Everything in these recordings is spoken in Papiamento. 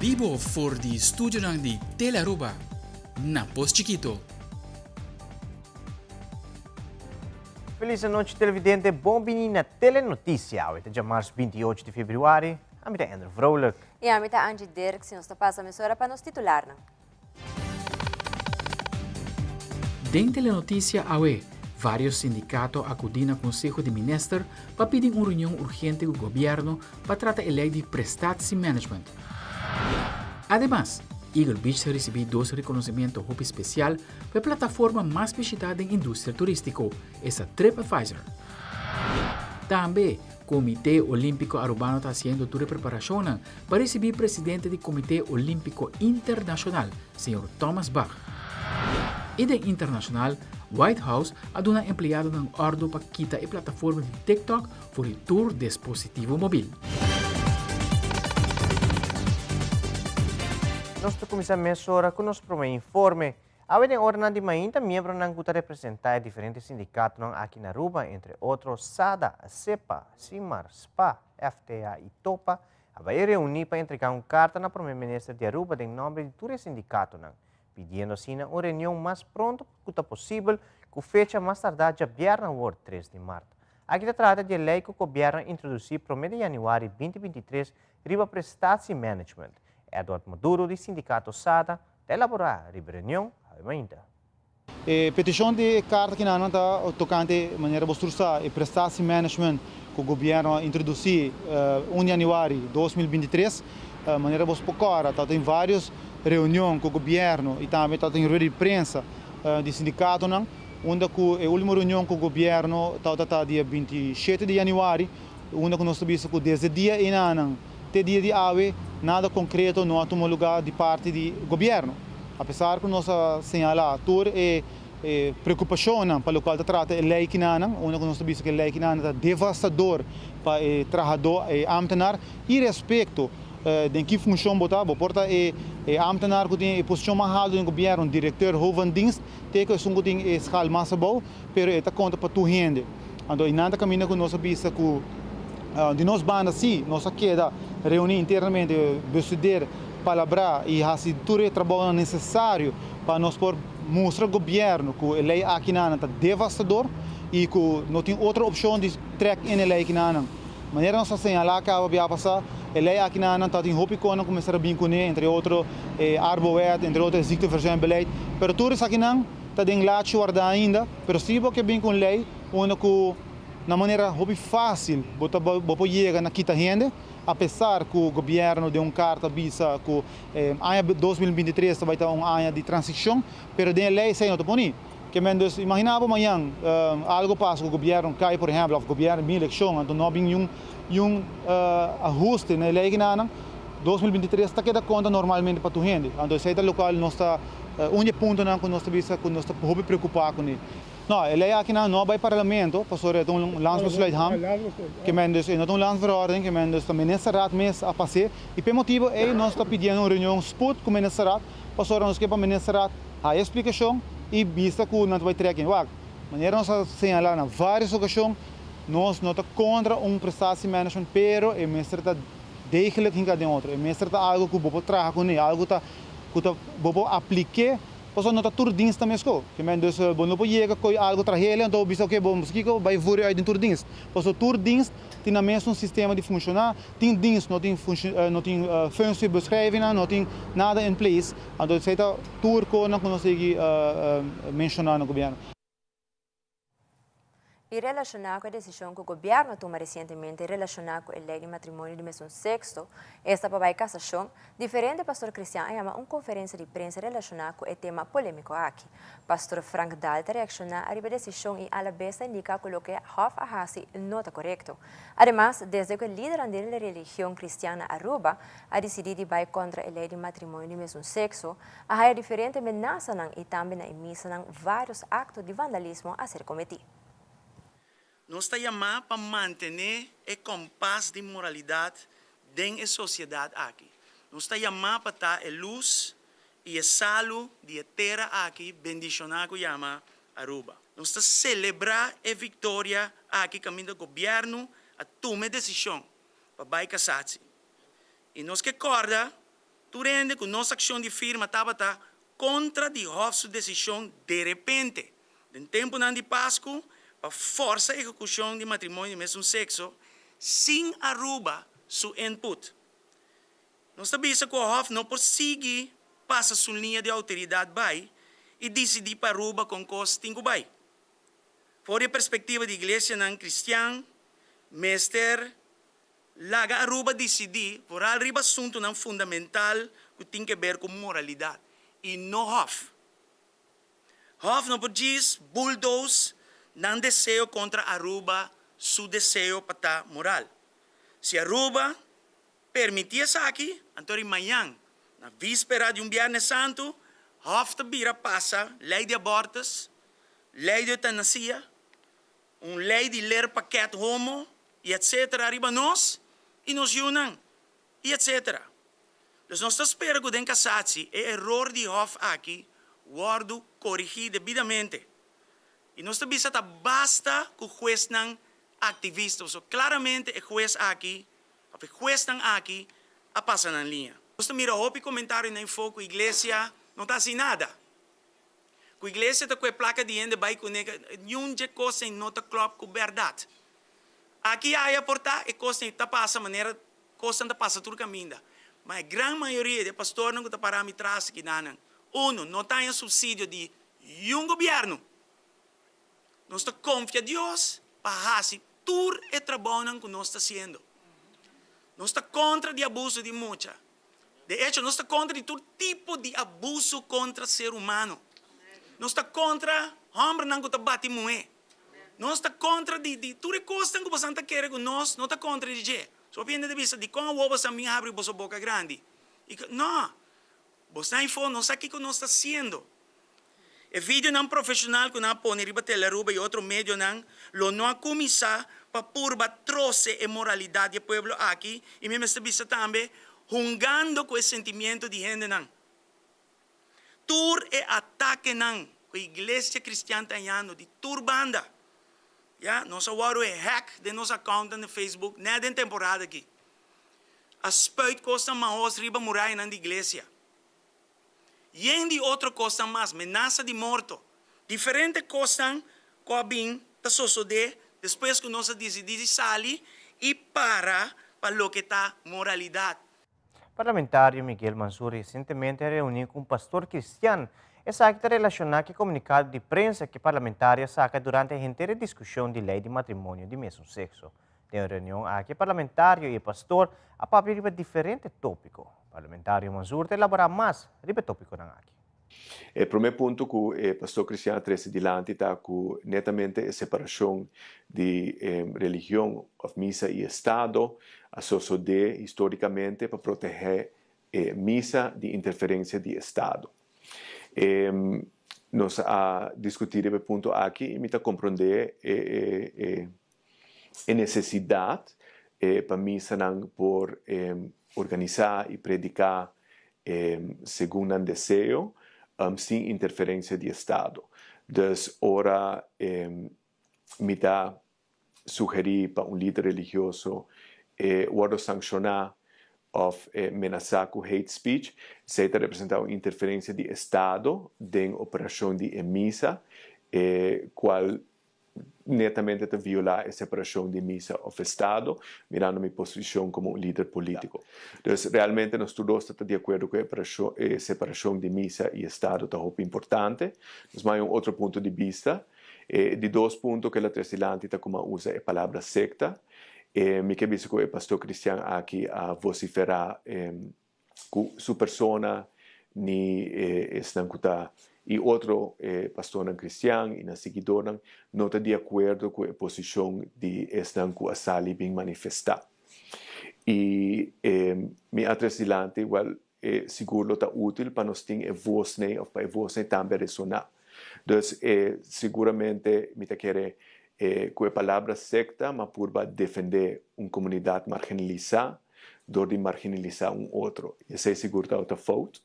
bibo for di studionan di Telearuba na Pos Chikito. Feliz anochi televidente, bon bini na Telenoticia. Awe ta djamars 28 di februari. Ami ta Andrew Vrolijk. I ami ta Angie Dirks i nos ta pasa mesora pa nos titularnan. Den Telenoticia awe, varios sindicato a acudi na Conseho di Minister pa pidi un reunion urgente cu gobierno pa trata e ley di prestatiemanagement. Ademas, Eagle Beach ta ricibi dos reconocimiento hopi special pa e plataforma mas bishita den industria turistico, esta TripAdvisor. Tambe, Comite Olimpico Arubano ta haciendo tur e preparacionnan pa ricibi presidente di Comite Olimpico Internacional, señor Thomas Bach. Y den internacional, White House a duna empleadonan ordo pa kita e plataforma di TikTok for di tur dispositivo mobil. Nos ta cuminsa mesora cu nos prome informe. Awe den oranan di mainta miembronan cu ta representa e diferente sindicatonan aki na Aruba, entre otro SADA, SEPA, SIMAR, spa, FTA y topa, a bai reuni pa entrega un carta na Prome Minister di Aruba den nomber di tur e sindicatonan, pidiendo asina un reunion mas pronto cu ta posibel cu fecha mas tardá djabièrnè awor, tres di mart. Aki ta trata di e ley cu gobierno a introduci prome di januari binti 23 riba prestatiemanagement. Edward Maduro di sindicato SADA ta elabora riba e reunion awe mainta. E petishon di e karta kinanan ta tokante manera bo tur sa e prestatiemanagement ku gobièrnu a introdusí un di yanüari 2023. Manera bo por kòrda ta tin vários reunion ku gobièrnu i tambe ta tin rueda di prensa di sindikatonan unda ku e último reunion ku gobièrnu tabata ta dia 27 di yanüari unda ku nos ta bisa ku desde dia einanan te dia di awe nada konkreto no a tuma lugá di parti di gobièrnu. Apesar ku nos a señalá tur e preokupashonnan pa lokual ta trata e lei kinanan, unda ku nos ta bisa ku e lei kinanan ta devastador pa e trahadó, e ámtenar, irespekto den ki funshon bo ta, bo por ta e ámtenar ku tin e posishon mas haltu den gobièrnu, direkteur, hoofd van dienst, te ku esun ku tin e skal mas abou, pero e ta konta pa tur hende. Anto einan ta kaminda ku nos a bisa ku di nos banda sí nos a keda reuní internamente, bestudeer, palabrá i hasi tur e trabounan nesesario pa nos por mustra gobièrnu ku e lei akinanan ta devastador i ku no tin otro opshon di trèk in e lei akinanan. Manera nos a señalá kaba bia pasá, e lei akinanan ta tin hopi konan ku mester a bin kuné, entre otro e Arbowet, entre otro e ziekteverzuimbeleid, pero tur esakinan ta den lachi wardá ainda. Pero si bo ke bin ku un lei unda ku na manera hopi fásil bo ta bo por yega na kita hende, apesar ku gobièrnu den un karta bisa ku aña 2023 ta bai ta un aña di transishon, pero den e lei esei no ta poni. Ke men dus imaginá bo mañan algu pasa ku gobièrnu kai por ehèmpel òf gobièrnu bin elekshon anto no a bin niun niun ahuste na e lei kinanan, 2023 ta keda konta normalmente pa tur hende. Anto esei ta lokual nos ta Un di e puntonan ku nos ta bisa ku nos ta hopi preokupá kuné. No, e lei akinan no a bai parlamento pasobra e ta un landsbesluit ham, ke men dus e no ta un landsverordening, ke men dus ta ministerraad mes a pas'é. I p'e motibu ei nos ta pidiendo un reunion spoed ku ministerraad pasobra nos ke pa ministerraad haya splikashon i bisa ku nan ta bai trek in. Wak, manera nos a señalá na vários okashon, nos no ta kontra un prestatiemanagement pero e mester ta degelijk hinká den otro. E mester ta algu ku bo por traha kuné, algu ta ku ta bo por aplik'é, pasobra no ta tur dins ta meskó. Ke men dus bo no por yega koe algu trahel anto bo bisa oke bo kiko bai vuri uit den tur dins. Pasobra tur dins tin nan mesun sistema di funshoná, tin dins no tin no tin functiebeschrijvingnan, no tin nada in place. Anto esei ta tur konan ku nos sigui menshoná na gobièrnu. I relashoná ku e desishon ku gobièrnu a tuma resientemente relashoná ku e lei di matrimonio di mesun sekso, esta pa bai kasashon, diferente pastor kristian a yama un konferensia di prensa relashoná ku e tema polémiko aki. Pastor Frank Daal ta reakshoná ariba e desishon i alabes ta indiká ku loke Hof a hasi no ta korekto. Ademas, desde ku e lidernan di religion kristian na Aruba a disidí di bai kontra e lei di matrimonio di mesun sekso, A haya diferente menasanan i tambe na e misanan vários akto di vandalismo a ser kometí. Nos ta yamá pa mantené e kompas di moralidat den e sosiedat aki. Nos ta yamá pa ta e lus i e salu di e tera aki bendishoná ku yama Aruba. Nos ta selebrá e viktoria aki kaminda gobièrnu a tuma e desishon pa bai kasatsi. I nos ke kòrda. Tur hende ku nos akshon di firma tabata kontra di Hof su desishon derepente, den tempunan di Pasku, pa forsa ehekushon di matrimonio di mesun sekso sin Aruba su input. Nos ta bisa ku Hof no por sigui pasa su liña di outoridat bai i disidí pa Aruba kon kos tin ku bai. For di e perspektiva di iglesianan kristian, mester laga Aruba disidí vooral riba asuntunan fundamental ku tin keber ku moralidat i no Hof. Hof no por djis bulldoze nan deseo kontra Aruba su deseo pa ta moral. Si Aruba permití esaki, anto ri mañan, na víspera di un Bièrnè Santu, Hof ta bira pasa lei di abortus, lei di eutanasia, un lei di leerpakket homo y etcetera riba nos y nos yunan y etcetera. Dus nos ta spera cu den Cassatie e eror di Hof aki wordo corigi debidamente. Y nos ta bisa ta basta cu huesnan activista, pasobra claramente e hues aki of e huesnan aki a pasa nan liña. Nos ta mira hopi comentario na info cu iglesia no ta haci nada. Ku iglesia ta kue plaka di hende bai kuné, niun dje kos ei no ta klòp ku bèrdat. Aki aya por ta e kosnan ei ta pasa manera kosnan ta pasa tur kaminda. Ma e gran mayoria di e pastornan ku ta pará mi tras aki nan, unu, no ta haña supsidio di niun gobièrnu. Nos ta konfia Dios pa hasi tur e trabounan ku nos ta hasiendo. Nos ta kontra di abuso di mucha. De echo, nos ta kontra di tur tipo di abuso kontra ser humano. Nos ta kontra hòmbernan ku ta bati muhé. Nos ta kontra di di tur e kosnan ku boso ta kere ku nos no ta kontra di dje. So hopi hende ta bisa, Dikon awor boso a bin habri boso boka grandi? I no! Bosnan ei no sa kiko nos ta hasiendo. E videonan profeshonal ku nan a pone riba Telearuba i otro medionan lo no a kuminsá pa purba trose e moralidat di e pueblo aki i mi mester bisa tambe hungando ku e sentimiento di hendenan. Tur e atakenan ku e iglesia kristian ta hañando di tur banda, ya, nos a wòrdu e hack den nos accountnan di Facebook nèt den temporada aki. A spuit kosnan mahos riba murayanan di iglesia. Yen di otro kosnan mas, menasa di morto, diferente kosnan ku a bin ta sosodé despues ku nos a disidí di sali i para pa loke ta moralidat. Parlamentario Miguel Mansur resientemente a reuní ku un pastor kristian. Esaki ta relashoná ku e komunikado di prensa ku e parlamentario a saka durante henter e diskushon di lei di matrimonio di mesun sekso. Den e reunion aki e parlamentario i e pastor a papia riba diferente tópiko. Parlamentario Mansur ta elaborá mas riba e tópikonan aki. E promé punto ku e pastor kristian a trese dilanti ta ku netamente e separashon di religion òf misa i estado a sosodé histórikamente pa protehé e misa di interferensia di estado. E nos a diskutí riba e punto aki i mi ta komprondé e e e nesesidat pa misanan por organisá i prediká segun nan deseo sin interferensia di estado. Dus ora mi ta sugerí pa un lider religioso wòrdu sankshoná òf menasá ku hate speech, esei ta representá un interferensia di estado den operashon di e misa, kual netamente ta violá e separashon di misa òf estado, mirando mi posishon komo un lider polítiko. Dus realmente nos tur dos ta ta di akuerdo ku e separashon di misa i estado ta hopi importante. Nos maya un otro punto di bista. E di dos punto ku el a tres dilanti ta kuma usa e palabra sekta. E mi ke bisa ku e pastor kristian aki a vosiferá ku su persona ni esnan ku ta i otro pastornan kristian i nan siguidornan no ta di akuerdo ku e posishon di esnan ku a sali bin manifestá. I mi a tres dilanti, wèl, e sigur lo ta útil pa nos tin e vosnan òf pa e vosnan tambe resoná. Dus siguramente mi ta kere ku e palabra sekta m'a purba defendé un komunidat marginalisá dor di marginalisá un otro. I esei sigur tabata fout.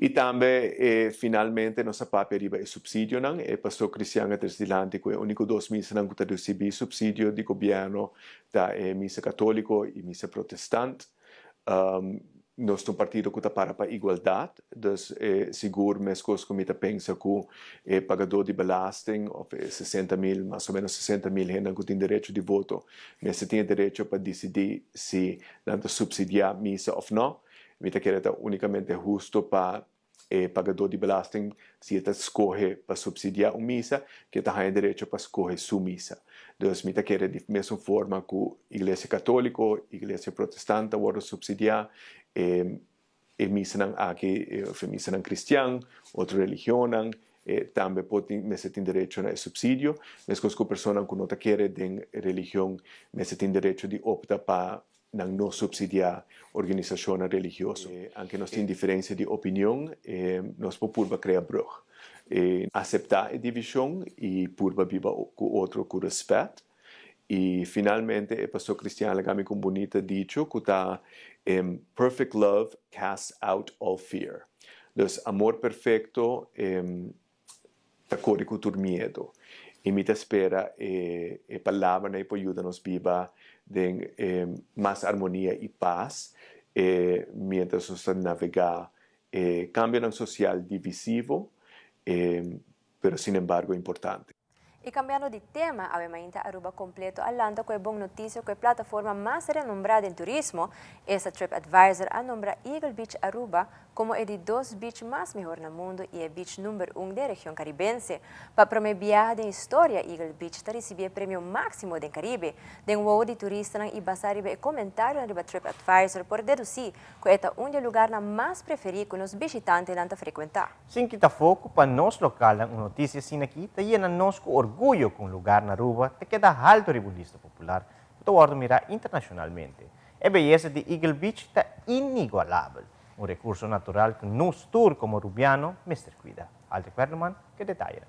I tambe finalmente nos a papia riba e supsidionan. E pastor Cristian a trese dilanti ku e úniko dos misanan ku ta risibí supsidio di gobièrnu ta e misa katóliko i misa protestant. Nos ta un partido ku ta para pa igualdat, dus sigur meskos ku mi ta pensa ku e pagadó di belasting òf e 60 mil, mas o ménos 60 mil hendenan ku tin derecho di voto mester tin e derecho pa disidí si nan ta supsidiá misa òf nò. Mi ta kere ta únikamente husto pa e pagadó di belasting si e ta skohe pa supsidiá un misa, ku e ta haña derecho pa skohe su misa. Dus mi ta kere di mesun forma ku Iglesia Katóliko, Iglesia Protestant ta wòrdu supsidiá, e e misanan aki, òf e misanan kristian, otro religionnan, tambe por tin mester tin derecho na e supsidio. Meskos ku personanan ku no ta kere den religion mester tin derecho di opta pa nan no supsidiá organisashonnan religioso. Anke nos tin diferensia di opinion, nos por purba krea brug. Aseptá e divishon i purba biba ku otro ku rèspèt. I finalmente e pastor kristian a laga mi ku un bunita dicho ku ta, Perfect love casts out all fear. Dus amor perfekto ta kore ku tur miedu. I mi ta spera e e palabranan ei por yuda nos biba den mas armonia i pas miéntras nos ta navegá e kambionan sosial divisivo pero sinembargo importante. I kambiando di tema, awe mainta Aruba kompleto a lanta ku e bon notisia ku e plataforma mas renombrá den turismo, esta TripAdvisor a nombra Eagle Beach Aruba komo e di dos beach mas mihor na mundu i e beach number un den region karibense. Pa promé biaha den historia Eagle Beach ta risibí e premio máksimo den Karibe. Den wowo di turistanan i basá riba e komentarionan riba TripAdvisor por dedusí ku e ta un di e lugarnan mas preferí ku nos bishitantenan ta frekuentá. Sin kita foco pa nos localnan un noticia asina aki ta yena nos cu orguyo cu un lugar na Aruba ta keda halto riba un lista popular cu ta wordo mira internacionalmente. E beyesa di Eagle Beach ta inigualabel, un recurso natural cu nos tur como Rubiano mester cuida. Aldrich Werleman cu e detayenan.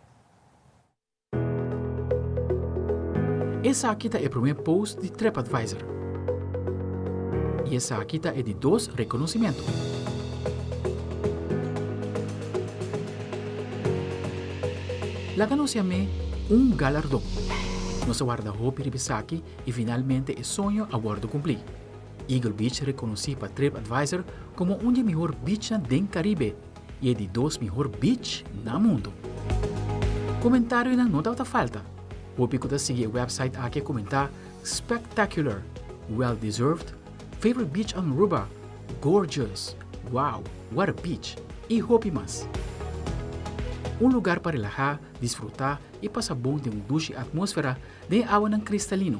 Esaki ta e promé post di TripAdvisor. I esaki ta e di dos rekonosimentu. Laga nos yam'é un galardon. Nos a warda hopi riba esaki i finalmente e soño a wòrdu kumplí. Eagle Beach rekonosí pa TripAdvisor komo un di e mihor beachnan den Karibe i e di dos mihor beach na mundu. Komentarionan no tabata falta. Hopi ku ta sigui e website aki a komentá, Spectacular! Well deserved! Favorite beach on Aruba! Gorgeous! Wow! What a beach! I hopi mas. Un lugar pa relahá, disfrutá i pasa bon den un dushi atmósfera den e awanan kristalino.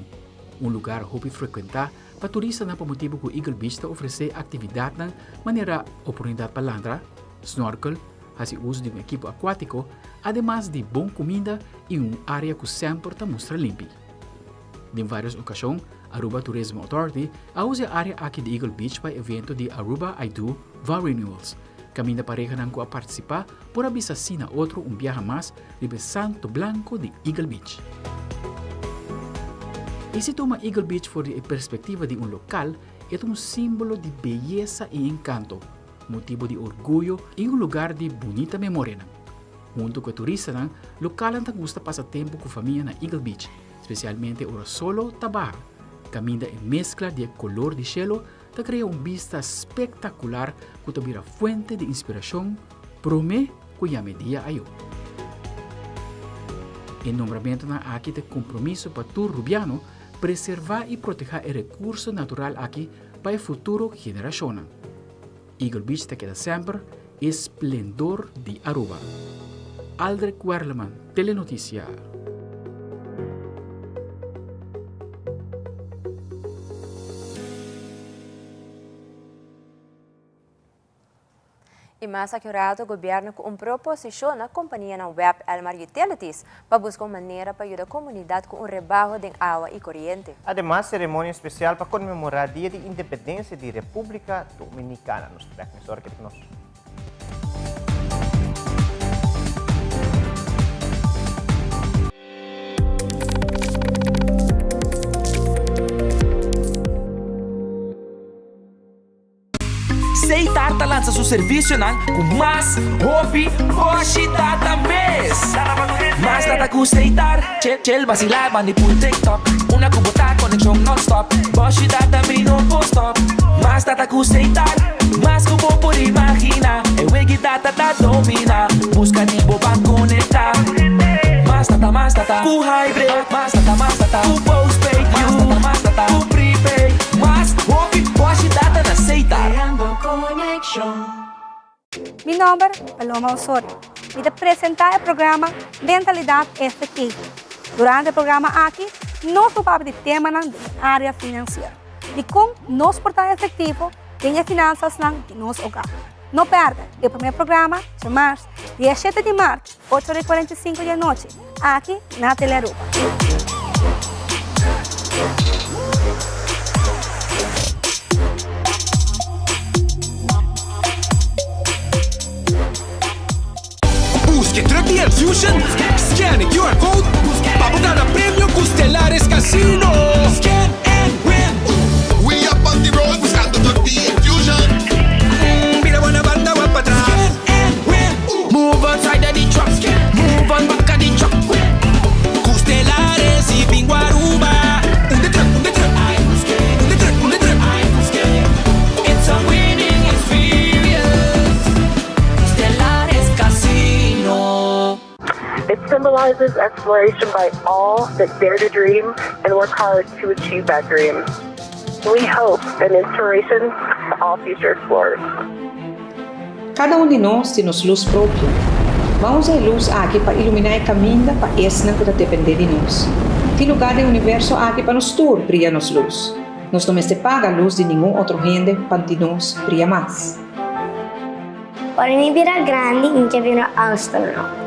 Un lugar hopi frekuentá pa turistanan pa motibu ku Eagle Beach ta ofresé aktividatnan manera oportunidat pa landra, snorkel, hasi uso di un ekipo akuátiko, ademas di bon kuminda i un área ku semper ta mustra limpi. Den vários okashon, Aruba Tourism Authority a usa e área aki di Eagle Beach pa e evento di Aruba I Do Vow Renewals, kaminda parehanan ku a partisipá por a bisa sí na otro un biaha mas riba e santo blanco di Eagle Beach. I si tuma Eagle Beach for di e perspectiva di un local, e ta un simbolo di beyesa i encanto, motibo di orguyo i un lugar di bunita memorianan. Hunto cu e turistanan, localnan ta gusta pasa tempo cu famia na Eagle Beach, specialmente ora solo ta baha, caminda e mezcla di e color di shelo ta crea un bista spectacular cu ta bira fuente di inspiracion prome ku yama e dia ayo. E nombramentonan aki ta e kompromiso pa tur rubiano preservá i protehá e rekurso natural aki pa e futuro generashonnan. Eagle Beach ta keda semper e splendor di Aruba. Aldrich Werleman, Telenoticia. I mas aki un rato gobierno ku un proposishon na kompanianan web Elmar Utilities pa buska un manera pa yuda komunidat ku un rebaho den awa i koriente. Ademas seremonia spesial pa konmemorá Dia di Independensia di Repúblika Dominikana. Nos ta bèk mesora keda ku nos. Setar ta la. lansa su servicionan cu mas hopi boshi data mes. Mas data cu Setar, chill bacila bandi pul TikTok. Una cu bo ta conexion non-stop, boshi data mi no por stop. Mas data cu Setar, mas cu bo por imagina. E wegi data ta domina, busca di bo ban conecta. Mas data, mas data cu hybrid, mas data, mas data cu postpaid, mas data, mas data cu prepaid. Mas hopi boshi data na Setar. Creando conexion. Mi nomber Paloma Osorio. Mi ta presenta e programa Mentalidad Efectivo. Durante e programa aki, nos lo papia di temanan den e area financiero. Di con nos por ta efectivo den e finanzasnan di nos hogar. No perde e primer programa djamars, dia shete di mart, ocho ora y 45 di anochi, aki na Telearuba. Busca e truck di Enfusion, scan e QR code pa bo gana premio cu Stellaris Casino. Scan and win! We up on the road buscando truck di Enfusion. Bira bo na banda wak patras. Scan and win! Move on side of the truck, move on back of the truck. Cu Stellaris y Bingo Aruba. Unda truck, unda truck, unda truck, unda truck. It's a winning experience. Stellaris Casino. It symbolizes exploration by all that dare to dream and work hard to achieve that dream. We hope an inspiration to all future explorers. Cada un di nos tin nos luz propio. Ban usa e luz aki pa ilumina e caminda pa esnan cu ta depende di nos. Tin lugar den universo aki pa nos tur bria nos luz. Nos no mester paga luz di ningun otro hende pa di nos bria mas. Ora mi bira grandi, mi ke bira astronaut.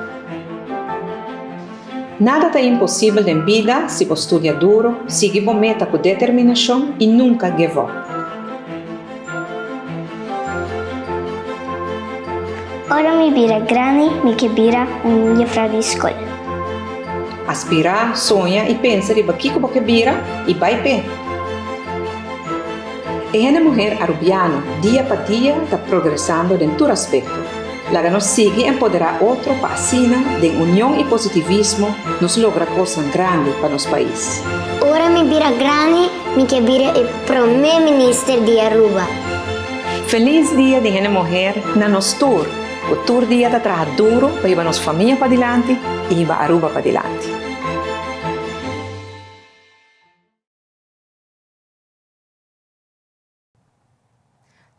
Nada ta imposibel den bida si bo studia duro, sigui bo meta cu determinacion y nunca give up. Ora mi bira grandi, mi ke bira un jefrouw di skol. Aspirá, soña y pensa riba kico bo ke bira y bai p'e. E hende muher Arubiano dia pa dia ta progresando den tur aspecto. Laga nos sigui empoderá otro pa asina, den union y positivismo, nos logra cosnan grandi pa nos pais. Ora mi bira grandi, mi ke bira e prome minister di Aruba. Feliz Dia di Hende Muher na nos tur cu tur dia ta traha duro pa hiba nos famia padilanti y hiba Aruba padilanti.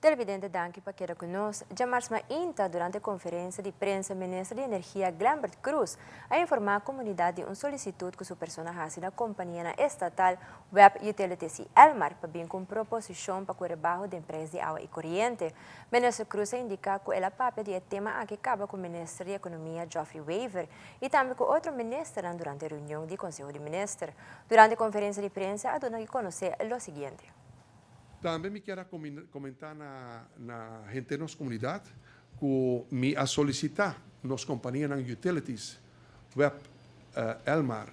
Televidente danki pa keda ku nos. Djamars mainta durante konferensia di prensa Minister di Energia Glenbert Croes a informá komunidat di un solisitut ku su persona hasi na kompanianan estatal web Utilities i Elmar pa bin ku un proposishon pa ku rebaho den prijs di awa i koriente. Minister Croes a indiká ku el a papia di e tema aki kaba ku Minister di Ekonomia Geoffrey Wever i tambe ku otro ministernan durante reunion di Konseho di Minister. Durante konferensia di prensa a duna di konosé lo siguiente. Tambe mi kier a comenta na na henter nos comunidad cu mi a solicita nos companianan utilities, web, Elmar,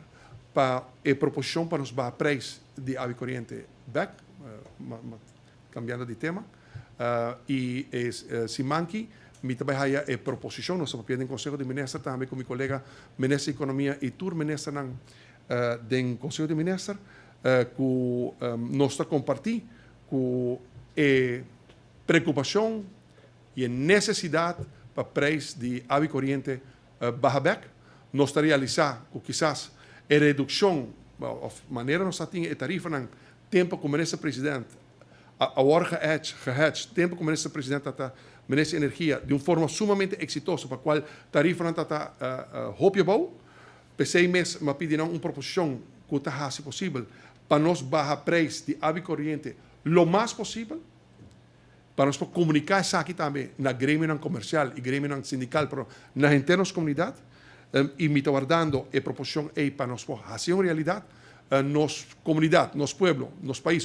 pa e proposicion pa nos baha prijs di awa y coriente bek, cambiando di tema, y e simanki mi ta bay haya e proposicion, nos ta papia den Conseho di Minister tambe cu mi colega Minister di Economia y tur ministernan den Conseho di Minister, ku nos ta kompartí ku e preokupashon i e nesesidat pa preis di awa i koriente baha bèk. Nos ta realisá ku kisas e redukshon òf manera nos ta tin e tarifanan tempu ku Minister President awor gehedge, gehedge, tempu ku Minister President ta ta Minister di Energia di un forma sumamente eksitoso pa kual tarifanan ta ta hopi abou. P'esei mes m'a pidi nan un proposishon ku ta hasi posibel pa nos baha preis di awa i koriente lo mas posibel, pa nos por komuniká esaki tambe na gremionan komersial i gremionan sindikal, pero na henter nos komunidat. I mi ta wardando e proposishon ei pa nos por hasi un realidat. Nos komunidat, nos pueblo, nos pais,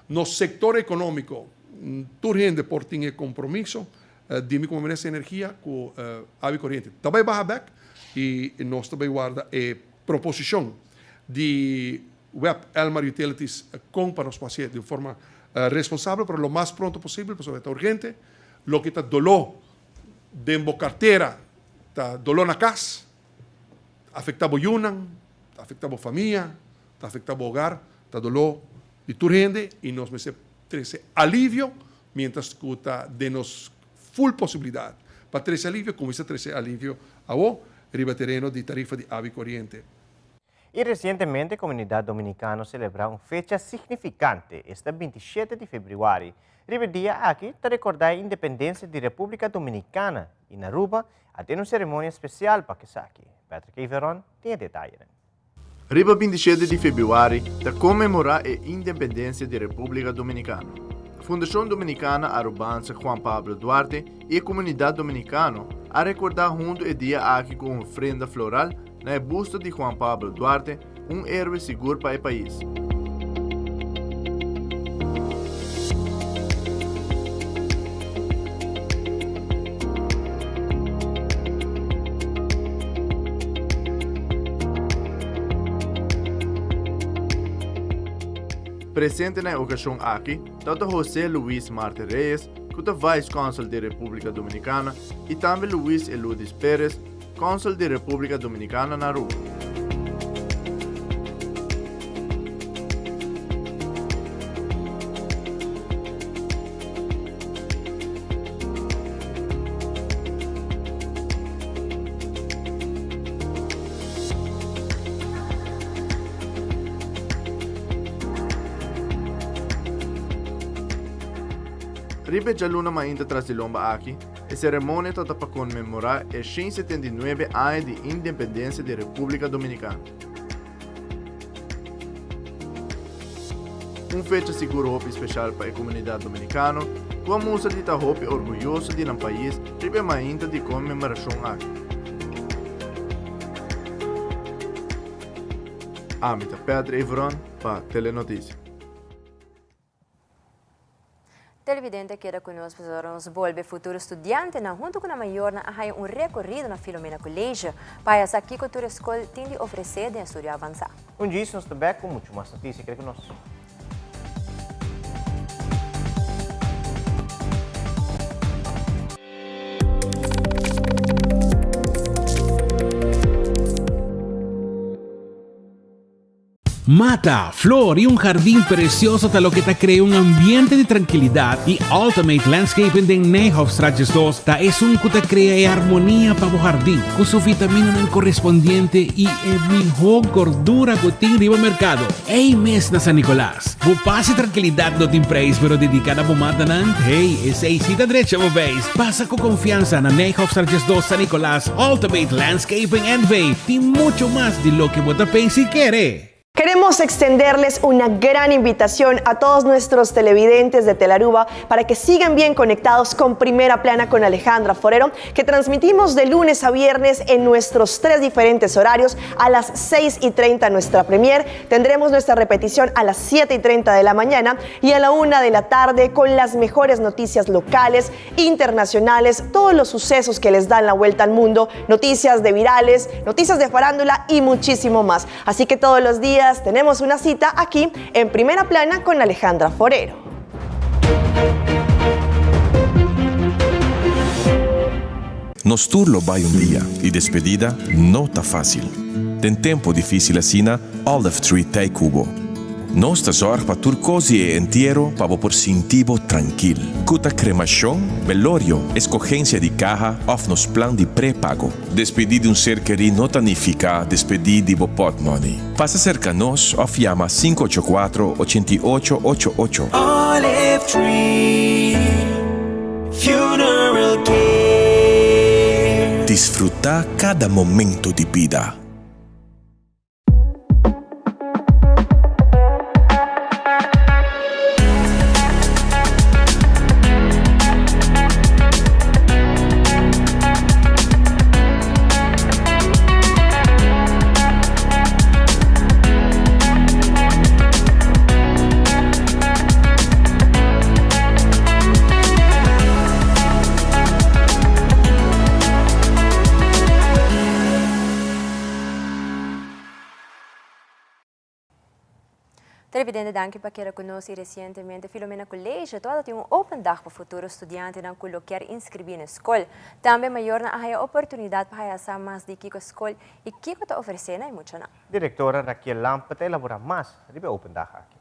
nos sektor ekonómiko, tur hende por tin e kompromiso Di mi como minister di energia cu awa y coriente ta bay baha bek y nos ta bay warda e proposicion di web Elmar Utilities con pa nos por hacié di un forma responsabel pero lo mas pronto posibel pasobra e ta urgente. Loke ta doló den bo kartera ta doló na kas, ta afektá bo yunan, ta afektá bo famia, ta afektá bo hogar, ta doló di tur hende i nos mester trese alivio miéntras ku ta den nos full posibilidat pa trese alivio, kuminsá trese alivio awo riba tereno di tarifa di awa i koriente. I resientemente komunidat dominikano selebrá un fecha signifikante, esta 27 di febrüari. Riba e dia aki ta rekordá e independensia di Repúblika Dominikana i na Aruba a tene un seremonia spesial pa esaki. Patrick Everon tin e detayenan. Riba 27 di febrüari ta konmemorá e independensia di Repúblika Dominikana. Fundashon Dominikana Arubanse Juan Pablo Duarte i e komunidat dominikano a rekordá huntu e dia aki ku un ofrenda floral na e busto di Juan Pablo Duarte, un héroe sigur pa e pais. Presente na e okashon aki tabata José Luis Marte Reyes, ku ta Vice Consul di Repúblika Dominikana, i tambe Luis Eludis Pérez, Consul di Republica Dominicana na Aruba. Riba e djaluna mainta tras di lomba aki, E seremonia ta ta pa konmemorá e 179 aña di independensia di Repúblika Dominikana. Un fecha sigur hopi speshal pa e komunidat dominikano ku a mustra di ta hopi orguyoso di nan pais riba e mainta di konmemorashon aki. Ami ta Patrick Evron pa Telenotisia. Televidente keda ku nos pasobra nos bolbe futuro studiantenan huntu ku nan mayornan a haya un rekorido na Filomena College pa haya sa kiko tur e skol tin di ofresé den estudio avansá. Un djis nos ta bek ku muchu mas notisia. Keda ku nos. Mata, flor y un jardin precioso ta loke ta crea un ambiente di trankilidad y Ultimate Landscaping den Nijhofstraat 2 ta esun cu ta crea e armonia pa bo jardin cu su vitaminanan correspondiente y e miho gordura cu tin riba mercado. Ey mes na San Nicolas. Bo paz y trankilidad no tin prijs pero dedica na bo matanan, hey, esey si ta drecha bo beis. Pasa cu confiansa na Nijhofstraat 2 San Nicolas, Ultimate Landscaping NV tin mucho mas di loke bo ta pensa y kere. Queremos extenderles una gran invitación a todos nuestros televidentes de Telaruba para que sigan bien conectados con Primera Plana con Alejandra Forero, que transmitimos de lunes a viernes en nuestros tres diferentes horarios a las 6 y 30 nuestra premier. Tendremos nuestra repetición a las 7 y 30 de la mañana y a la 1 de la tarde con las mejores noticias locales, internacionales, todos los sucesos que les dan la vuelta al mundo, noticias de virales, noticias de farándula y muchísimo más. Así que todos los días tenemos una cita aquí en Primera Plana con Alejandra Forero. Nos tur lo bai un dia y despedida no ta facil. Den tempo dificil asina, Olive Tree t'ei cu bo. Nos ta zorg pa tur cos di e entiero pa bo por sinti bo trankil. Cu ta cremacion, velorio, escogencia di caha of nos plan di prepago. Despedi di un ser kerí no ta nifica despedi di bo potmoney. Pasa cerca nos of yama 584 88 88. Olive Tree Funeral Care. Disfruta cada momento di bida. Televidente danki pa keda ku nos i resientemente Filomena College tabata tin un open dag pa futuro studiantenan ku lo kier inskribí na e skol. Tambe mayornan a haya oportunidat pa haya sa mas di kiko skol i kiko ta ofresé na e muchanan. Direktora Raquiel Lampe ta elaborá mas riba e open dag aki.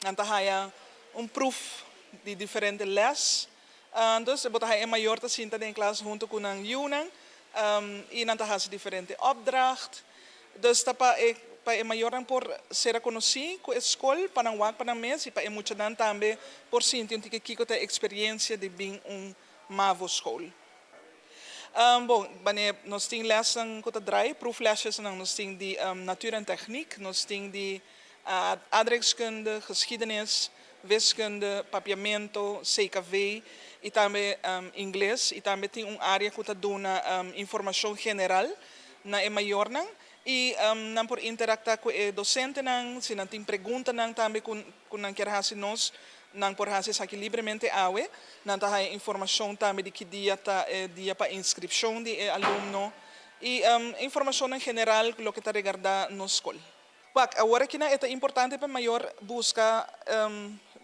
Nan ta haya un proef di diferente les. Dus bo ta haya e mayor ta sinta den klas hunto ku nan yunan i nan ta hasi diferente opdracht. Dus ta pa e pa e mayornan por sera konosí ku e skol pa nan wak pa nan mes i pa e muchanan tambe por sinti un tiki kiko ta e eksperiencia di bin un mavo school. Bon, wanneer nos tin lesnan ku ta draai, proeflesjesnan, nos tin di natuur en techniek, nos tin di aardrijkskunde, geschiedenis, wiskunde, papiamento, CKV i tambe ingles i tambe tin un área ku ta duna informashon general na e mayornan i nan por interaktá ku e dosentenan, si nan tin preguntanan tambe ku ku nan kier hasi nos, nan por hasi esaki libremente awe. Nan ta haña informashon tambe di ki dia ta e dia pa inskripshon di e alumno i informashonnan general loke ta regardá nos skol. Wak, awor akinan e ta importante pa e mayor buska,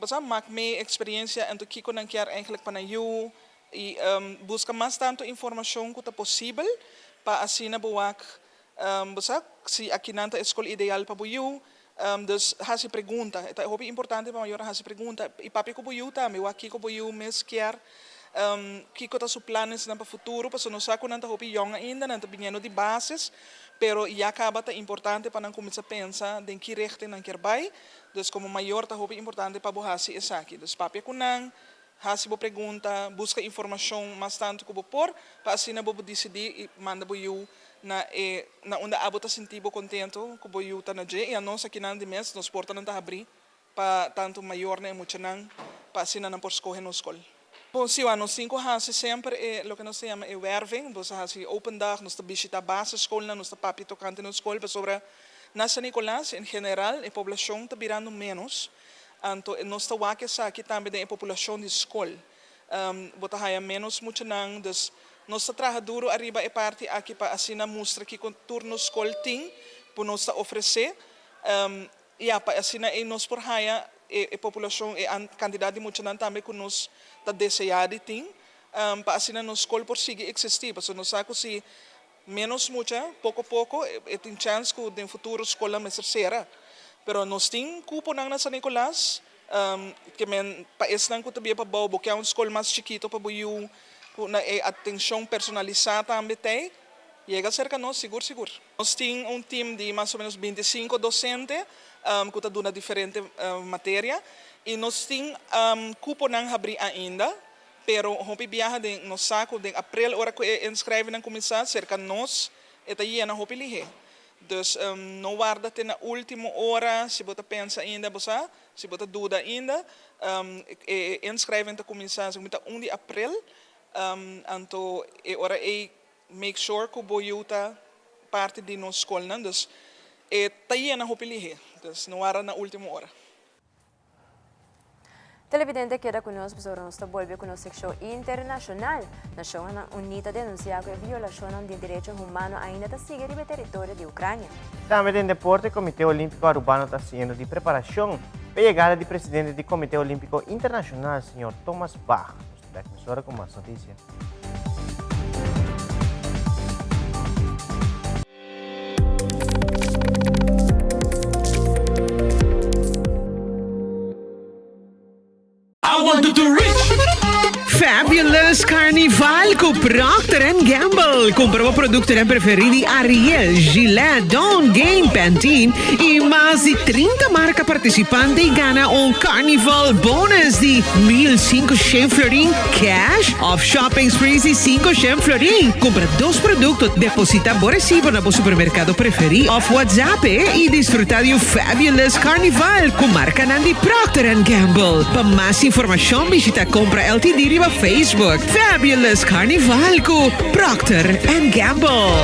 bo sa, mak mee eksperiencia anto kiko nan kier eigenlijk pa nan yu i buska mas tantu informashon ku ta posibel pa asina bo wak, bo sa, si akinan ta e skol ideal pa bo yu. Dus hasi pregunta, e ta hopi importante pa mayornan hasi pregunta i papia ku bo yu tambe, wak kiko bo yu mes kier, kiko ta su planesnan pa futuro, pasobra nos sa ku nan ta hopi yòn ainda, nan ta biniendo di basis, pero ya kaba ta importante pa nan kuminsá pensa den ki richting nan kier bai, dus komo mayor ta hopi importante pa bo hasi esaki, dus papia ku nan, hasi bo pregunta, buska informashon mas tantu ku bo por, pa asina bo por disidí i manda bo yu na e na unda abo ta sinti bo kontentu ku bo yu ta na dje. I anos akinan di mes nos portanan ta habrí pa tantu mayornan i muchanan pa asina nan por skohe nos skol. Bon, si nos tin ku hasi semper e loke nos ta yama e werving, nos ta hasi open dag, nos ta bishita basisskolnan, nos ta papia tokante nos skol pasobra na San Nicolas en general e poblashon ta birando ménos. Anto nos ta wak esaki tambe den e populashon di skol. Bo ta haya ménos muchanan, dus nos ta traha duru ariba e parti aki pa asina mustra kiko tur nos skol tin ku nos ta ofresé. Ya, pa asina ei nos por haya e populashon, e kantidat di muchanan tambe ku nos ta deseá di tin, pa asina nos skol por sigui eksistí. Pasobra nos sa ku si Ménos mucha, poko poko e tin chèns ku den futuro skolnan mester sera. Pero nos tin kuponan na San Nicolas, ke men pa esnan ku ta bia pabou bo ke un skol mas chikito pa bo yu, ku na e atenshon personalisá tambe t'ei, yega serka nos sigur sigur. Nos tin un tim di mas o ménos bintisinko dosente ku ta duna diferente materia i nos tin kuponan habrí ainda. Pero hopi biaha den nos sa ku den aprel ora ku e inschrijvingnan kuminsá serka nos e ta yena hopi lihé. Dus no warda te na último ora si bo ta pensa ainda bo sa, si bo ta duda ainda. E inschrijving ta kuminsá segun mi ta un di aprel anto e ora ei make sure ku bo yu ta parti di nos skolnan. Dus e ta yena hopi lihé. Dus no warda na último ora. Televidente keda ku nos pasobra nos ta bolbe ku nos sekshon internashonal. Nashonnan Uní ta denunsiá ku e violashonnan di derecho humano ainda ta sigui riba e teritorio di Ukrania. Tambe den deporte Komité Olímpiko Arubano ta hasiendo di preparashon pa e yegada di presidente di Komité Olímpiko Internashonal, señor Thomas Bach. Nos ta bèk mesora ku mas notisia. Fabulous Carnival cu Procter and Gamble. Cumpra bo productonan preferi di Ariel, Gillette, Dawn, Gain, Pantene y mas di 30 marca participante y gana un Carnival bonus di 1500 florin cash of shopping sprees di 500 florin. Cumpra dos producto, deposita bo recibo na bo supermercado preferi of WhatsApp e y disfruta di un fabulous Carnival cu marcanan di Procter and Gamble. Pa mas informacion bishita Compra LTD riba Facebook. Fabulous Carnival cu Procter and Gamble.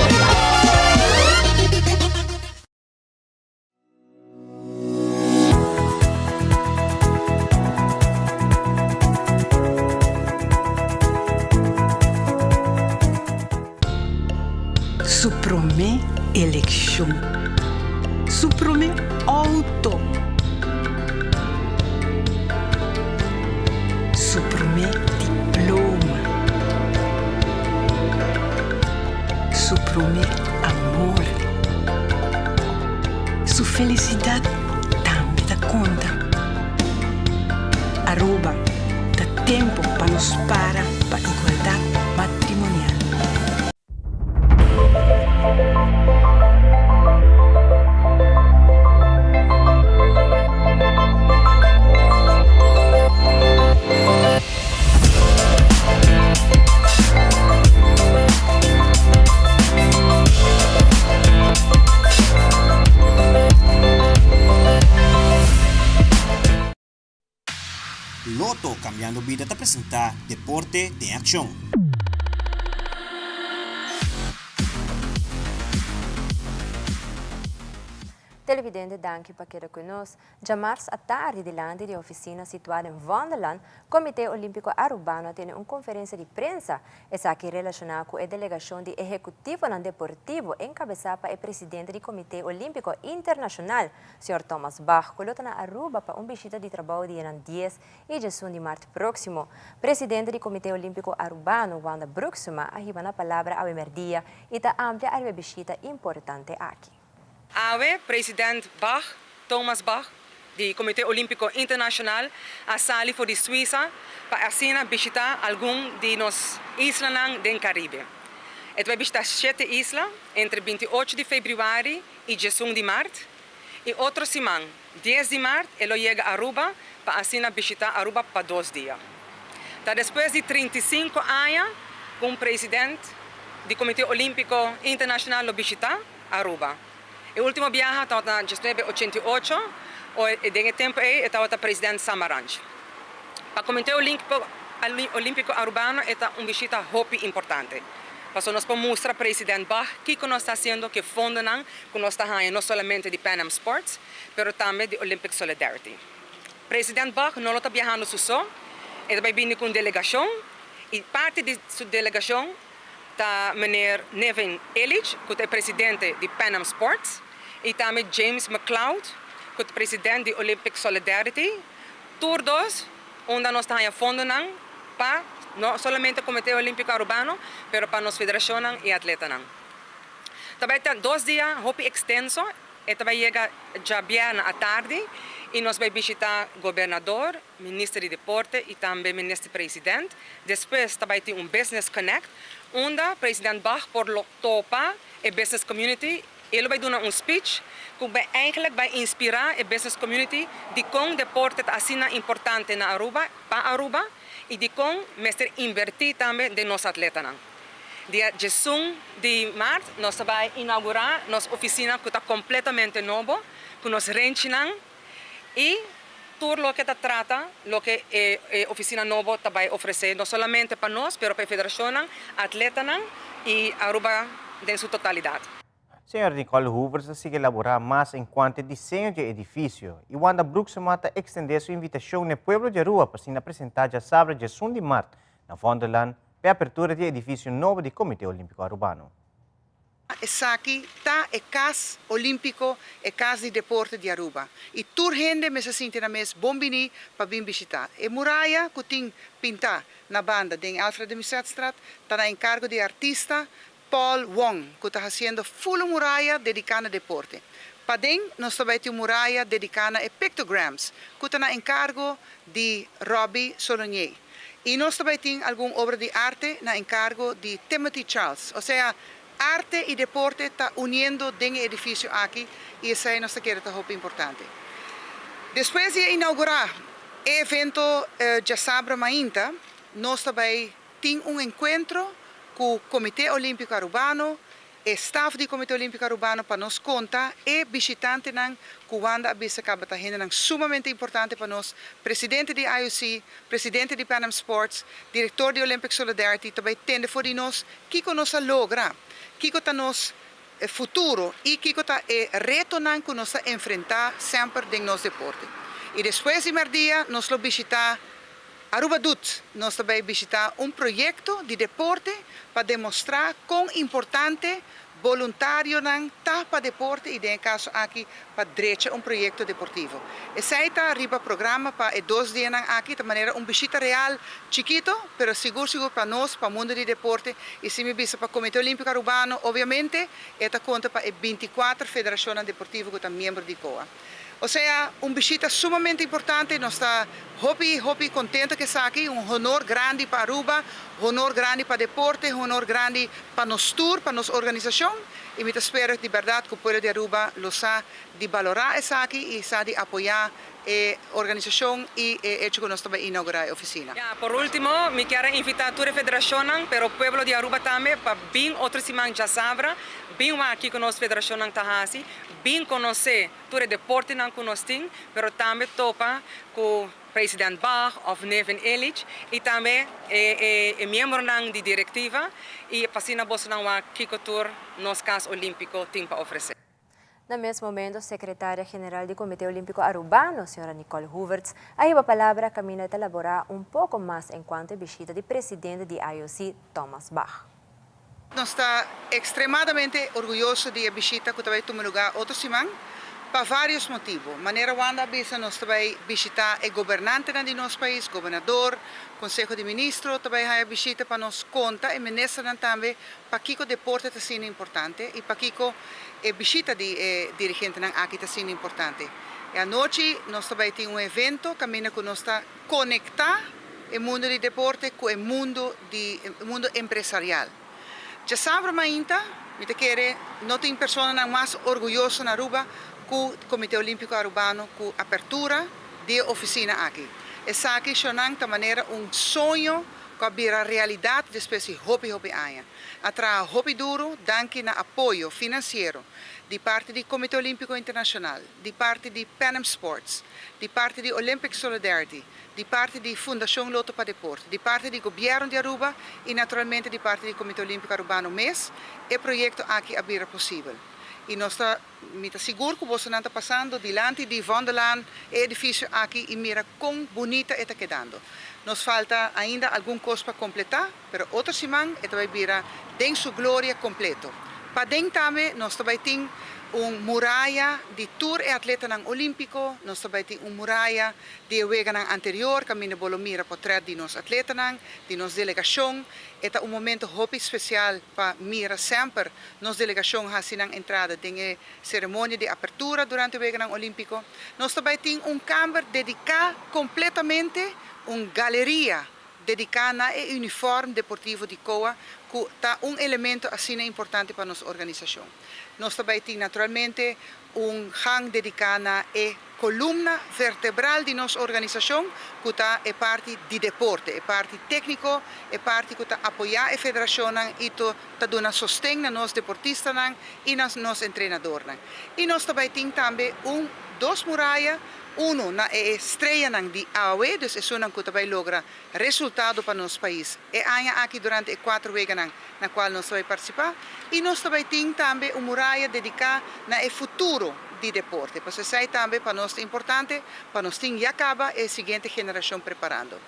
Su promé elekshon. Su promé outo. Su promé diploma. Su promé amor. Su felisidat tambe ta konta. Aruba, ta tempu pa nos para pa igualdat matrimonial. Lotto Cambiando Bida ta presenta Deporte den Accion. Televidente danki pa keda ku nos. Djamars atardi dilanti di e oficina situá den Vondelland, Comité Olímpico Arubano a tene un conferencia di prensa. Esaki relacioná cu e delegacion di ehecutivonan deportivo encabesá pa e presidente di Comité Olímpico Internacional, señor Thomas Bach, cu lo ta na Aruba pa un bishita di trabou dianan dies y diesun di mart proximo. Presidente di Comité Olímpico Arubano, Wanda Broeksema, a hiba na palabra awe merdia y ta amplia ariba e bishita importante aki. Awe President Bach, Thomas Bach, di Comité Olimpico Internacional a sali for di Suiza pa asina bishita algun di nos islanan den Caribe. E ta bai bishita shete isla entre 28 di februari y 11 di mart y otro siman, 10 di mart, e lo yega Aruba pa asina bishita Aruba pa dos dia. Ta despues di 35 aña cu un president di Comité Olimpico Internacional lo bishita Aruba. E ultimo biaha tabata na 1988 o den e tempo ey e tabata president Samaranch. Pa Comité Olimpico Arubano e ta un bishita hopi importante. Pasobra nos por mustra president Bach kico nos ta haciendo cu e fondonan cu nos ta haña no solamente di Pan Am Sports, pero tambe di Olympic Solidarity. President Bach no lo ta biahando su so, e ta bay bini cu un delegacion y parti di su delegacion ta meneer Nevin Illich cu ta e presidente di Pan Am Sports y tambe James McLeod cu ta president di Olympic Solidarity, tur dos unda nos ta haña fondonan pa no solamente Comité Olimpico Arubano pero pa nos federacionnan y atletanan. Ta bay ta dos dia hopi extenso, e ta bay yega djabièrnè atardi y nos bay bishita Gobernador, Minister di Deporte y tambe Minister President. Despues ta bay tin un Business Connect unda President Bach por lo topa e business community. E lo bay duna un speech cu bay eigenlijk bay inspira e business community dicon deporte ta asina importante na Aruba, pa Aruba y dicon mester inverti tambe den nos atletanan. Dia 11 di maart nos ta bay inaugura nos oficina cu ta completamente nobo cu nos renchinan y tur loke ta trata loke e e oficina nobo ta bay ofrece no solamente pa nos pero pa e federacionnan, atletanan y Aruba den su totalidad. Señor Nicole Hoevers a sigui elabora mas encuanto e diseño dje edificio y Wanda Broeksema ta extende su invitacion n'e pueblo di Aruba pa asina presenta djasabra 11 di mart na Vondellaan p'e apertura di e edificio nobo di Comite Olimpico Arubano. Esaki ta e kas olímpiko, e kas di deporte di Aruba. I tur hende mester sinti nan mes bon bini pa bin bishitá. E muraya ku tin pintá na banda den Alfred de Mussetstraat ta na enkargo di e artista Paul Wong ku ta hasiendo ful un muraya dediká na deporte. Paden nos ta bai tin un muraya dediká na e pictograms ku ta na enkargo di Robbie Solonier. I nos ta bai tin algun obra di arte na enkargo di Timothy Charles. Osea, arte i deporte ta uniendo den e edifisio aki i esei nos ta kere ta hopi importante. Despues di a inaugurá e evento djasabra mainta, nos ta bai tin un enkuentro ku Komité Olímpiko Arubano, E staf di Comité Olimpico Arubano pa nos conta e bishitantenan cu Wanda a bisa caba ta hendenan sumamente importante pa nos, presidente di IOC, presidente di Pan Am Sports, director di Olympic Solidarity ta bay tende for di nos kico nos a logra, kico ta nos futuro y kico ta e retonan cu nos ta enfrenta semper den nos deporte. Y despues di merdia nos lo bishita Aruba Doet, nos ta bay bishita un proyecto di deporte pa demostra con importante Boluntarionan ta pa deporte y den e caso aki pa drecha un proyecto deportivo. Esey ta riba programa pa e dos dianan aki, ta manera un bishita real chikito, pero sigur sigur pa nos, pa mundo di deporte y si mi bisa pa Comite Olimpico Arubano, obviamente e ta conta pa e binticuater federacionnan deportivo cu ta miembro di COA. Osea, un bishita sumamente importante, nos ta hopi hopi contento cu esaki, un honor grandi pa Aruba, honor grandi pa deporte, honor grandi pa nos tur, pa nos organisacion y mi ta spera di berdad cu pueblo di Aruba lo sa di balora esaki y sa di apoya e organisacion y e hecho cu nos ta bay inaugura e oficina. Ya, por ultimo, mi kier a invita tur e federacionnan, pero pueblo di Aruba tambe, pa bin otro siman djasabra, bin wak kico nos federacionnan ta haci, bin conoce tur e deportenan cu nos tin, pero tambe topa cu President Bach of Neven Illich y tambe e e miembronan di directiva y p'asina bosonan wak kico tur nos Cas Olimpico tin pa ofrece. Na mes momento Secretaria General di Comite Olimpico Arubano, Sra. Nicole Hoevertsz, a hiba palabra caminda e ta labora un poco mas encuanto e bishita di Presidente di IOC, Thomas Bach. Nos ta ekstremadamente orguyoso di e bishita ku ta bai tuma lugá otro siman pa vários motibu. Manera Wanda a bisa nos ta bai bishitá e gobernantenan di nos pais, gobernador, konseho di ministro ta bai haña bishita pa nos konta e ministernan tambe pakiko deporte ta asina importante i pakiko e bishita di e dirigentenan aki ta asina importante. E anochi nos ta bai tin un evento kaminda ku nos ta konektá e mundu di deporte ku e mundu di e mundu empresarial. Djasabra mainta mi ta kere no tin personanan mas orguyoso na Aruba ku Komite Olimpico Arubano ku apertura di e ofisina aki. Esaki shownan ta manera un soño ku a bira realidat despues di hopi hopi aña. A traha hopi duru danki na apoyo finansiero di parti di Komite Olimpico Internashonal, di parti di Pan Am Sports, di parti di Olympic Solidarity, di parti di Fundacion Lotto pa Deporte, di parti di Gobierno di Aruba y naturalmente di parti di Comite Olimpico Arubano mes, e proyecto aki a bira posibel. Y nos ta, mi ta sigur cu bosonan ta pasando dilanti di Vondellaan e edificio aki y mira con bunita e ta kedando. Nos falta ainda algun cos pa completa, pero otro siman e ta bay bira den su gloria completo. Paden tambe nos ta bay tin un muraya di tur e atletanan olimpico, nos ta bay tin un muraya di e weganan anterior caminda bo lo mira potret di nos atletanan, di nos delegacion. E ta un momento hopi special pa mira semper nos delegacion haci nan entrada den e ceremonia di apertura durante weganan olimpico. Nos ta bay tin un camber dedica completamente, un galeria dedica na e uniform deportivo di COA cu ta un elemento asina importante pa nos organisacion. Nos ta bay tin naturalmente un gang dedica na e columna vertebral di nos organisacion cu ta e parti di deporte, e parti tecnico, e parti cu ta apoya e federacionnan y ta duna sosten na nos deportistanan y na nos entrenadornan. Y nos ta bay tin tambe un dos muraya Unu na e estreyanan di awe, dus esunnan ku ta bai logra resultado pa nos pais e aña aki durante e kuater weganan na kual nos ta bai partisipá. I nos ta bai tin tambe un muraya dediká na e futuro di deporte, pasobra esei tambe pa nos ta importante pa nos tin ya kaba e siguiente generashon preparando.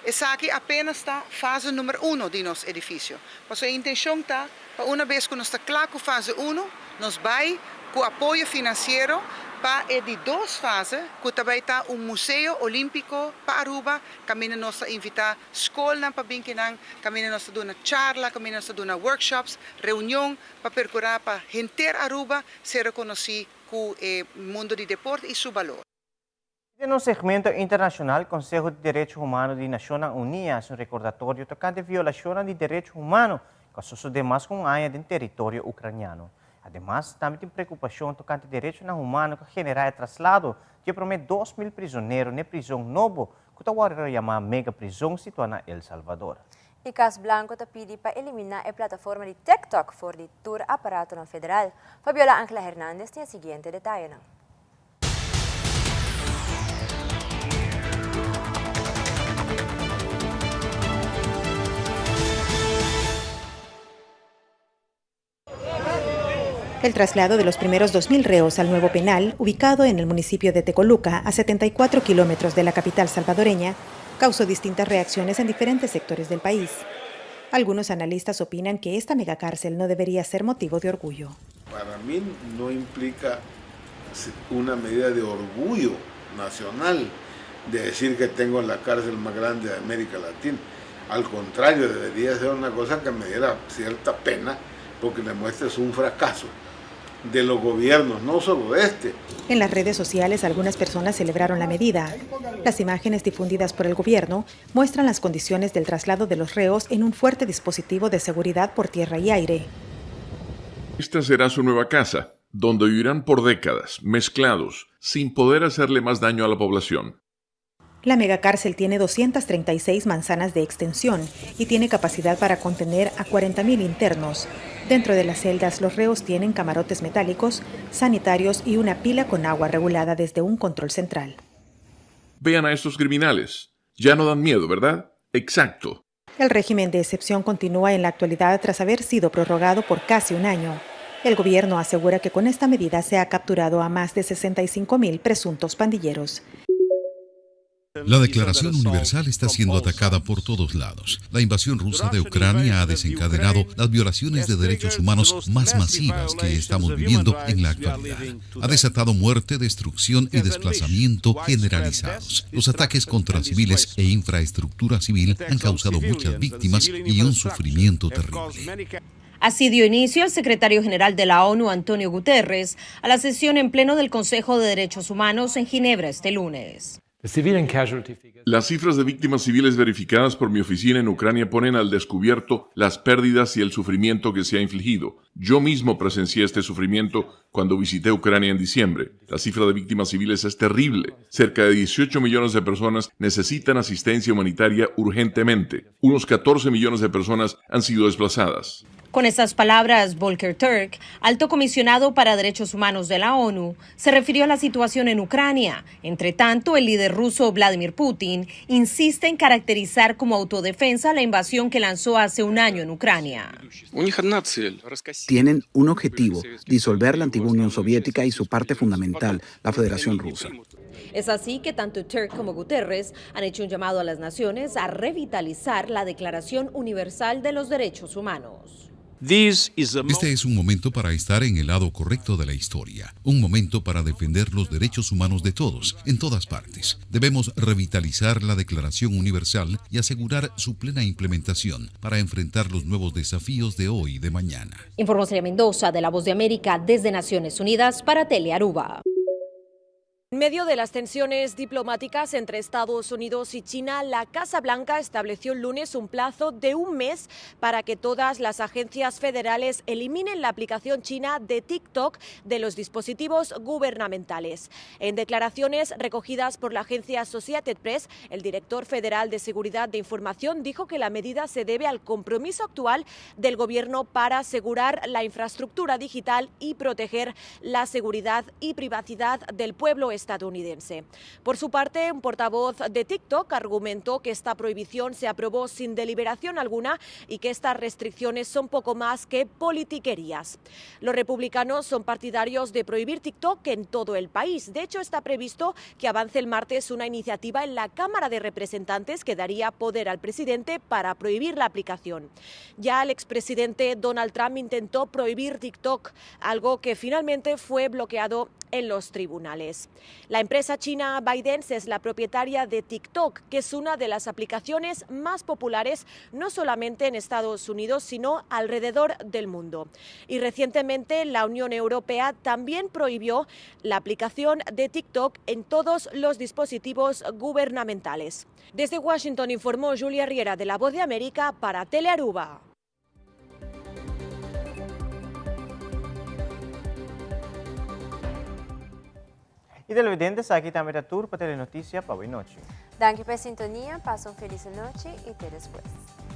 Esaki apenas ta fase numer uno di nos edifisio, pasobra e intenshon ta pa una bes ku nos ta kla ku fase uno, nos bai ku apoyo finansiero pa e di dos fase ku ta bai ta un museo olímpiko pa Aruba, kaminda nos ta invitá skolnan pa bin kinan, kaminda nos ta duna charla, kaminda nos ta duna workshops, reunion pa perkurá pa henter Aruba ser rekonosí ku e mundo di deporte i su balor. Den un segmento internashonal, Konseho di Derecho Humano di Nashonnan Uní a hasi un rekordatorio tokante violashonnan di derecho humano ku a sosodé mas ku un aña den teritorio ukraniano. Ademas, tambe tin preokupashon tokante derechonan humano ku a generá e traslado di e promé 2000 prizonero n'e prizon nobo ku ta wòrdu yamá Mega Prizon situá na El Salvador. E Kas Blanko ta pidi pa eliminá e plataforma di TikTok for di tur aparatonan federal. Fabiola Angela Hernandez tin e siguiente detayenan. El traslado de los primeros 2.000 reos al nuevo penal, ubicado en el municipio de Tecoluca, a 74 kilómetros de la capital salvadoreña, causó distintas reacciones en diferentes sectores del país. Algunos analistas opinan que esta megacárcel no debería ser motivo de orgullo. Para mí no implica una medida de orgullo nacional de decir que tengo la cárcel más grande de América Latina. Al contrario, debería ser una cosa que me diera cierta pena porque demuestra es un fracaso de los gobiernos, no solo de este. En las redes sociales algunas personas celebraron la medida. Las imágenes difundidas por el gobierno muestran las condiciones del traslado de los reos en un fuerte dispositivo de seguridad por tierra y aire. Esta será su nueva casa, donde vivirán por décadas, mezclados, sin poder hacerle más daño a la población. La megacárcel tiene 236 manzanas de extensión y tiene capacidad para contener a 40.000 internos. Dentro de las celdas, los reos tienen camarotes metálicos, sanitarios y una pila con agua regulada desde un control central. Vean a estos criminales. Ya no dan miedo, ¿verdad? Exacto. El régimen de excepción continúa en la actualidad tras haber sido prorrogado por casi un año. El gobierno asegura que con esta medida se ha capturado a más de 65.000 presuntos pandilleros. La Declaración Universal está siendo atacada por todos lados. La invasión rusa de Ucrania ha desencadenado las violaciones de derechos humanos más masivas que estamos viviendo en la actualidad. Ha desatado muerte, destrucción y desplazamiento generalizados. Los ataques contra civiles e infraestructura civil han causado muchas víctimas y un sufrimiento terrible. Así dio inicio el secretario general de la ONU, Antonio Guterres, a la sesión en pleno del Consejo de Derechos Humanos en Ginebra este lunes. Las cifras de víctimas civiles verificadas por mi oficina en Ucrania ponen al descubierto las pérdidas y el sufrimiento que se ha infligido. Yo mismo presencié este sufrimiento cuando visité Ucrania en diciembre. La cifra de víctimas civiles es terrible. Cerca de 18 millones de personas necesitan asistencia humanitaria urgentemente. Unos 14 millones de personas han sido desplazadas. Con estas palabras, Volker Turk, alto comisionado para derechos humanos de la ONU, se refirió a la situación en Ucrania. Entre tanto, el líder ruso Vladimir Putin insiste en caracterizar como autodefensa la invasión que lanzó hace un año en Ucrania. Tienen un objetivo, disolver la antigua Unión Soviética y su parte fundamental, la Federación Rusa. Es así que tanto Turk como Guterres han hecho un llamado a las naciones a revitalizar la Declaración Universal de los Derechos Humanos. Este es un momento para estar en el lado correcto de la historia, un momento para defender los derechos humanos de todos, en todas partes. Debemos revitalizar la Declaración Universal y asegurar su plena implementación para enfrentar los nuevos desafíos de hoy y de mañana. Informó Celia Mendoza de La Voz de América desde Naciones Unidas para Telearuba. En medio de las tensiones diplomáticas entre Estados Unidos y China, la Casa Blanca estableció el lunes un plazo de un mes para que todas las agencias federales eliminen la aplicación china de TikTok de los dispositivos gubernamentales. En declaraciones recogidas por la agencia Associated Press, el director federal de Seguridad de Información dijo que la medida se debe al compromiso actual del gobierno para asegurar la infraestructura digital y proteger la seguridad y privacidad del pueblo estadounidense. Por su parte, un portavoz de TikTok argumentó que esta prohibición se aprobó sin deliberación alguna y que estas restricciones son poco más que politiquerías. Los republicanos son partidarios de prohibir TikTok en todo el país. De hecho, está previsto que avance el martes una iniciativa en la Cámara de Representantes que daría poder al presidente para prohibir la aplicación. Ya el expresidente Donald Trump intentó prohibir TikTok, algo que finalmente fue bloqueado en los tribunales. La empresa china ByteDance es la propietaria de TikTok, que es una de las aplicaciones más populares no solamente en Estados Unidos, sino alrededor del mundo. Y recientemente la Unión Europea también prohibió la aplicación de TikTok en todos los dispositivos gubernamentales. Desde Washington informó Julia Riera de La Voz de América para Telearuba. Y televidente esaki tambe ta tur pa Telenoticia pa awe nochi. Danki pa e sintonia, pasa un felis anochi y te despues.